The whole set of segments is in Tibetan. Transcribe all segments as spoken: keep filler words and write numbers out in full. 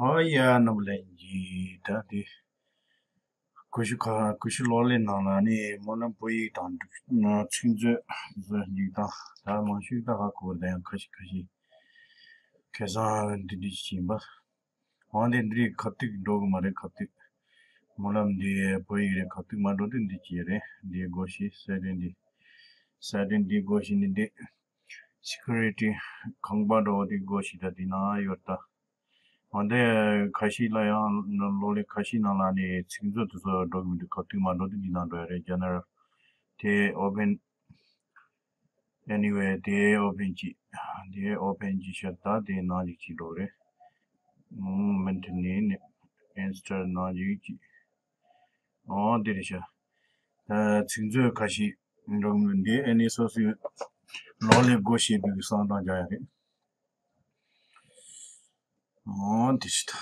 ཨོ་ཡ། རྣམ་པ་ལྷན་རྒྱས། ད་དེ་ཀུ་ཤུ་ཁ་ཀུ་ཤུ་གློག་ཀླད་ནང་ལ་ནི་སྨོན་ལམ་བོད་ཡིག་དང་འབྲི་ཚིག་མཛོད་བཟོ་རྒྱུགས་དང་ད་མང་ཤོས་ད་ཧ་གོ་བ་ད་ཡང་ཁ་ཤས་ཁ་ཤས་ཁ་སང་འདི་འདྲ་ཞིག་ཡིན་པ། འོ་འདི་འདི་རིགས་ཁ་ཐུག་འགྲོ་གི་མ་རེད། ཁ་ཐུག་སྨོན་ལམ་འདི་བོད་ཡིག་རེད། ཁ་ཐུག་མ་འགྲོ་དུས་འདི་ཅི་རེད། འདི་སྒོ་ཕྱེ་སེ་ཊིང་འདི་སེ་ཊིང་འདི་སྒོ་ཕྱེ་ནི་འདི་སི་ཁུ་རི་ཊི་ཁང་པ་འགྲོ་བ་འདི་སྒོ་ཕྱེ། ད་འདི་ན་ཡོད་ད། འོ་འདི་ཁ་ཤས་ལ་ཡང་གློག་ཀླད་ཁ་ཤས་ནང་ལ་ནི་ཚིག་མཛོད་དེ་ཚོ་འགྲོ་གི་མི་འདུག་ཁ་ཐུག་མ་འགྲོ་དུས་འདི་ནང་འགྲོ་ཡ་རེད། ཇེ་ནེ་རལ་དེ་ཨོ་པན། Anyway དེ་ཨོ་པན་གྱིས་དེ་ཨོ་པན་གྱིས་ཤར་ད་དེ་ནང་ཞིག་ཅིག་འགྲོ་རེད། མོ་མེན་ཊི་ནི་ཨིན་སི་ཊོལ་ནང་ཞིག་ཅིག་ཨོ་དེ་རེད་ཤག་ད་ཚིག་མཛོད་ཁ་ཤས་འགྲོ་གི་མི་འདི་ཨེ་ནི་སོ་སོའི་གློག་ཀླད་སྒོ་ཕྱེ་དུས་ཀྱི་གསང་སྟངས་རྒྱག་ཡ་རེད། ཨོ་དེ་ཤི་ད།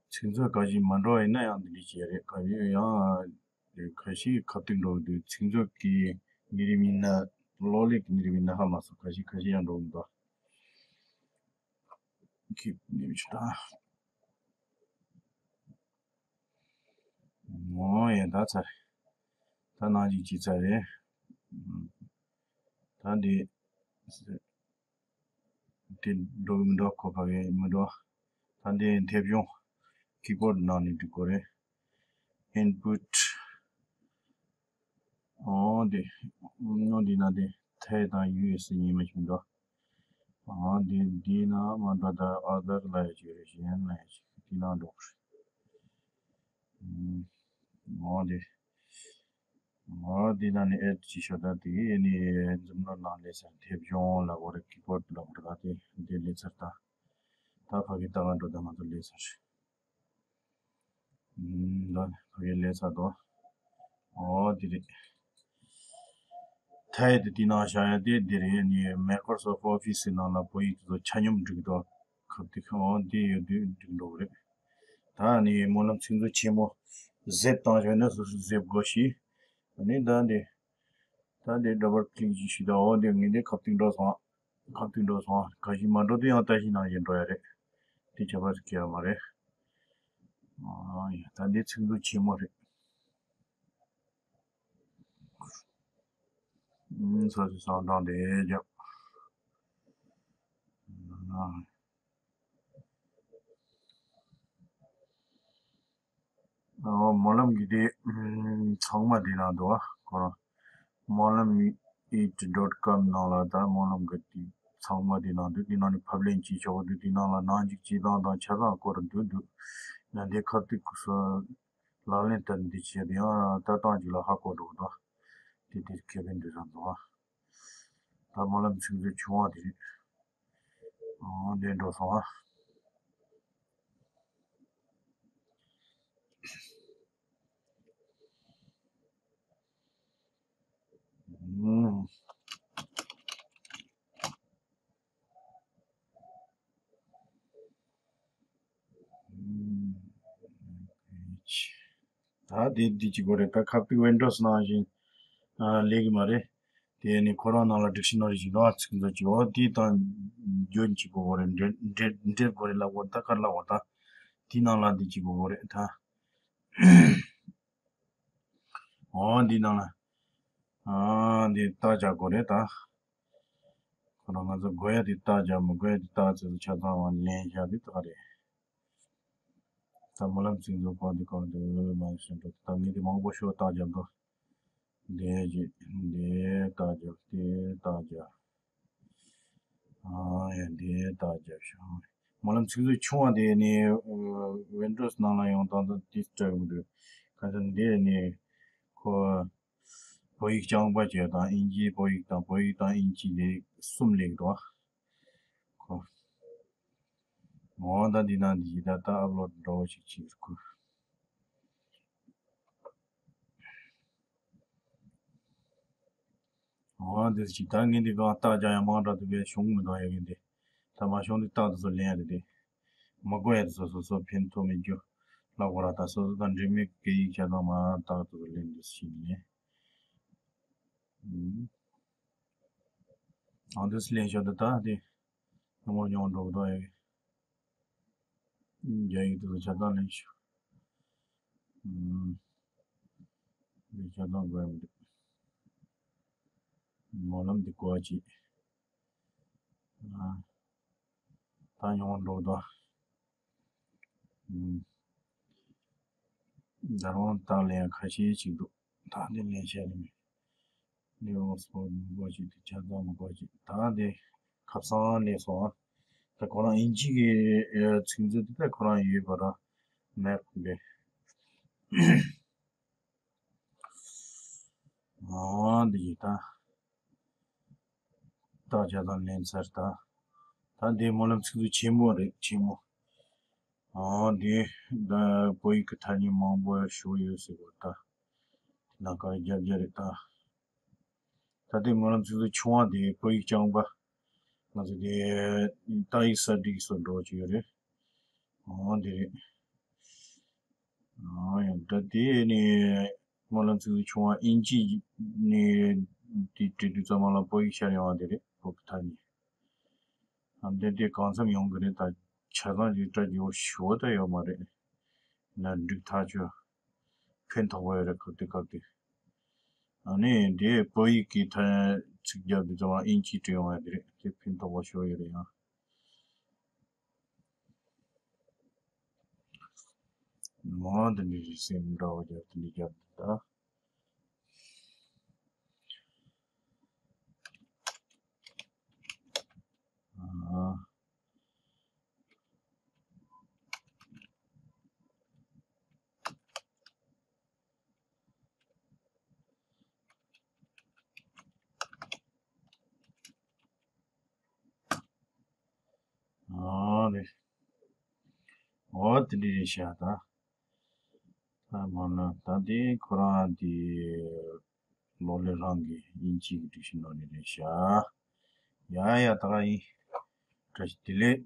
ཚིག་མཛོད་ག་ཞིག་མ་འགྲོ་བ་ཡིན་ན་ཡང་འདི་འདྲ་བྱས་རེད། ག་ཡོད་ཡང་ཁ་ཤས་ཁ་ཐུག་འགྲོ་གི་འདུག་ཚིག་མཛོད་ཀྱི་གནས་རིམ་ཡིན་ན་གློག་ཀླད་ཀྱི་གནས་རིམ་ཡིན་ན་ཧ་མ་སོང་། ཁ་ཤས་ཁ་ཤས་ཡང་འགྲོ་གི་འདུག་ཁྱིབ་ནས་མི་ཆུ་ད། ངོ་ཡང་ད་ཚར། ད་ནང་ཅིག་ཅིག་ཚར་རེད། ད་འདི་དེ་འགྲོ་གི་མི་འགྲོ་ཁོ་ཕ་གི་མི་འགྲོ། ད་འདི་མཐེབ་གཞོང་ཀི་བྷོར་ཌི་ནང་ནས་འགྲིག་གོ་རེད། ཨིན་པུཊ། ཨོ་འདི་ཨོ་འདི་ན་འདི་ཐའི་དང་ཡུ་ཨེས་ཨེ་གཉིས་མ་ཞིག་འདུག་ཨོ་འདི་འདི་ན་མ་འདྲ་ད་ཨ་དར་ལ་ཡ་ཅིག་རེད། གཞན་ལ་ཡ་ཅིག་འདི་ན་འགྲོ་གི་རེད། ཨོ་འདི་ཨོ་འདི་ན་ནི་ཨེ་ཅིག་ཤོད་ད། དེ་ནི་འཛུམ་ལོ་ནང་ལས་སར་མཐེབ་གཞོང་ལ་གོ་རེད། ཀི་བྷོར་ཌི་ལ་གོ་རེད། དེ་འདི་ལས་སར་ད་ད་ཕ་གི་ད་ག་འགྲོ་ད་ང་ཚོ་ལས་སར། ཨུམ། ད་ཕ་གི་ལས་ས་དོ། ཨོ་དེ་རེད། ཐའི་དེ་དེ་ནང་བཞག་ཡ་དེ་དེ་རེད། ནི་མའི་ཀོ་རོ་སོབ་ཨོ་ཕི་སི་ནང་ལ་བོད་ཡིག་དེ་ཚོ་ཆ་སྙོམས་འགྲིག་འདུག་ཁབ་དེ་ཁ་ཨོ་དེ་ཡོད་དུས་འགྲིག་འགྲོ་གི་རེད། ད་ནི་སྨོན་ལམ་ཚིག་མཛོད་ཆེན་མོ་ཟེབ་བཏང་བྱས་ན་སོ་སོ་ཟེབ་དགོས་ཤི། ཨ་ནི་ད་འདི་ད་འདི་ཌབ་བལ་ཀི་ལིག་ཅིག་ཞུས་ད། ཨོ་དེ་ངས་འདི་ཁབ་ཏིག་འགྲོ་སོང་། ཁ་ཐུག་འགྲོ་སོང་། ག་ཞིག་མ་འགྲོ་དུས་ཡང་ལྟ་ཞིག་ནང་བཞིན་འགྲོ་ཡ་རེད། དེ་ཁྱད་པར་ཁྱད་པར་མ་རེད། ཨ་ཡ། ད་འདི་ཚིག་མཛོད་ཆེན་མོ་རེད། ཨུམ། ས་སི་སང་དང་དེ་རྒྱབ། ཨ། ཨོ་སྨོན་ལམ་གྱི་དེ་ཚང་མ་དེ་ནང་འདུག་ཨ། ཁོ་རང་སྨོན་ལམ་ཨིཊ་ཌོཊ་ཀོམ་ནང་ལ་ད་སྨོན་ལམ་གྱི་དེ་ཚང་མ་དེ་ནང་འདུག་དེ་ནང་ནས་ཕབ་ལེན་བྱེད་ཆོག་འདུག་དེ་ནང་ལ་ནང་འཇུག་བྱེད་སྟངས་དང་ཆ་ཚང་སྐོར་འདུག་འདུག་ཡང་དེ་ཁ་ཐུག་གི་སོ་ལག་ལེན་བསྟར་འདི་བྱས་དེ་ཡང་ལྟ་སྟངས་ཅིག་ལ་ཧ་གོ་འགྲོ་འདུག་དེ་དེ་ཁེ་ཕན་འདི་ཙམ་འདུག་ཨ། ད་སྨོན་ལམ་ཚིག་མཛོད་ཆུང་བ་དེ་རེད། ཨོ་འདི་འགྲོ་སོང་ཨ། ཨུམ། ད་དེ་འདི་གཅིག་པོ་རེད། ད་ཁ་པི་ཝིན་ཌོ་སི་ནང་བཞིན་ཨ་ལས་ཀྱི་མ་རེད། དེ་ནི་ཁོ་རང་ནང་ལ་སྒྲིག་གཞི་ནང་རེ་ཞིག་འདུག་ཨ། ཚིག་མཛོད་ཀྱི་འོ་དེ་དང་རྒྱུན་གཅིག་པོ་གོ་རེད། འབྲེལ་འབྲེལ་འབྲེལ་དགོས་རེད་ལབ་དགོས། ད་ག་རེ་ལབ་དགོས། ད་དེའི་ནང་ལ་འདི་གཅིག་པོ་གོ་རེད་ད། འོ་འདི་ནང་ལ་ཨ་འདི་རྟགས་རྒྱག་དགོས་རེད་ད། ཁོ་རང་ང་ཚོ་དགོས་ཡ་དེ་རྟགས་རྒྱག། མི་དགོས་ཡ་དེ་རྟགས་ཚོད་ཆ་ཚང་བ་ལེན་བཞག་དེ་ད་ག་རེད། ད་སྨོན་ལམ་ཚིག་མཛོད་པ་འདི་གང་དུ་མ་ཞིག་འགྲོ། ད་ངས་དེ་མང་པོ་ཤོག་རྟགས་རྒྱབ་འགྲོ། འདི་ཅི་འདི་རྟགས་རྒྱབ། དེ་རྟགས་རྒྱབ། ཨ་ཡ་འདི་རྟགས་རྒྱབ་ཤོག་སྨོན་ལམ་ཚིག་མཛོད་ཆུང་བ་དེ་ནི་ཝིན་ཌོ་སི་ནང་ལ་ཡོང་སྟངས་དང་དེ་སྤྲད་ཡོང་དུས་ག་ཚོད་འདི་ནི་ཁོ་བོད་ཡིག་རྐྱང་པ་བྱས་དང་དབྱིན་ཇིའི་བོད་ཡིག་དང་བོད་ཡིག་དང་དབྱིན་ཇི་ལས་གསུམ་ལས་འགྲོ། ཁོ། འོ་ད་འདི་ན་འདི་ད་ད་ཨབ་ལོཌ་འདྲ་བོ་ཞིག་བྱེད་དགོས། འོ་འདི་ཞིག་ད་ངས་འདི་གང་རྟགས་རྒྱག་ཡ་མང་དྲགས་འདུག་པས་ཤོང་མི་འདུག་ཡ་གི་འདི། ད་མ་ཤོང་དུས་རྟགས་དེ་ཚོ་ལེན་ཡ་རེད་དེ། མ་དགོས་ཡ་དེ་ཚོ་སོ་སོ་ཕན་ཐོགས་མེད་རྒྱུ་ལབ་དགོས་ར། ད་སོ་སོ་དང་འབྲེལ་མེད་སྐད་ཡིག་ཆ་ཚང་མ་རྟགས་དེ་ཚོ་ལེན་འདུག་ཞིག་ནས། ཨང་དུས་ལེན་ཤོག་ད་ད་དེ་ཉུང་ཉུང་འགྲོ་གི་འདུག་ཡ། རྒྱ་ཡིག་དེ་ལ་ཆ་ཚང་ལེན་ཤོག་ཨུམ། འདི་ཆ་ཚང་དགོས་ཡ་མི་འདུག་སྨོན་ལམ་འདི་གོ་བ་ཅིག་ཨ། ད་ཉུང་འགྲོ་དང་། ཨུམ། ད་རུང་ད་ལེན་ཁ་ཤས་ཅིག་འདུག་ད་འདི་ལེན་བྱས་ནས་ནི་ཨོག་སི་ཕོར་མི་དགོས་ཅིག་དེ་ཆ་ཚང་མི་དགོས་ཅིག་ད་འདི་ཁ་སང་ལེན་སོང་ཨ། ད་ཁོ་རང་དབྱིན་ཇི་གི་ཚིག་མཛོད་དེ་ད་ཁོ་རང་ཡོད་པ་ར་མེད་པ་འདི། ཨ་འདི་ཡིན་ད། ད་ཆ་ཚང་ལེན་ཚར་ད། ད་འདི་སྨོན་ལམ་ཚིག་མཛོད་ཆེན་མོ་རེད་ཆེན་མོ། ཨ་འདི་ད་བོད་ཡིག་གི་ཐ་སྙད་མང་པོ་ཞུ་ཡོད་ཟེར་བ་ད། ལ་ཀ་རྒྱབ་རྒྱབ་རེད་ད། ད་ལྟའི་སྨོན་ལམ་ཚིག་མཛོད་ཆུང་བ་དེ་བོད་ཡིག་རྐྱང་པ། ང་ཚོ་དེ་ཏ་ཡིག་གསར་བསྒྲིགས་སོགས་འགྲོ་གི་ཡོད་རེད། ཨོ་དེ་རེད། ཨོ་ཡང་ད་དེ་ནི་སྨོན་ལམ་ཚིག་མཛོད་ཆུང་བ་དབྱིན་ཇི་ནས་དེ་བྲིས་དུས་ཙམ་པ་ལ་བོད་ཡིག་ཤར་ཡོང་བ་དེ་རེད་བོད་ཀྱི་ཐ་སྙད། ཨ་འདི་འདི་གང་འཚམ་ཡོང་གི་རེད་ད། ཆ་ཚང་ཅིག་སྐྲ་རྒྱས་པོ་ཞུ་བ་ད་ཡོད་མ་རེད། ན་འགྲིག་ཐག་ཆོད། ཕན་ཐོགས་པ་ཡོད་རེད་སྐབས་དེ་སྐབས་དེ། ཨ་ནི་འདི་བོད་ཡིག་གི་ཐ་ཚིག་རྒྱབ་དུས་ཙམ་པ་དབྱིན་ཇི་བྲིས་ཡོང་བ་དེ་རེད་དེ་ཕན་ཐོགས་པ་ཞུ་བ་ཡོད་རེད་ཡང་། མ་འདི་འདྲ་ཞིག་སེམས་འདྲ་བོ་རྒྱབ་དེ་འདྲ་རྒྱབ་འདུག་ད། ཨ། ཨ་ནི། འོ་དེ་འདྲ་རེད་ཤག་ད། ད་མ་ན་ད་དེ་ཁོ་རང་དེ་ལོ་ལེ་རང་གི་དབྱིན་ཇི་གི་སྒྲིག་གཞི་ནང་ནས་རེད་ཤག་ཡ་ཡ་ད་ག་ཡིན། བཀྲ་ཤིས་བདེ་ལེགས།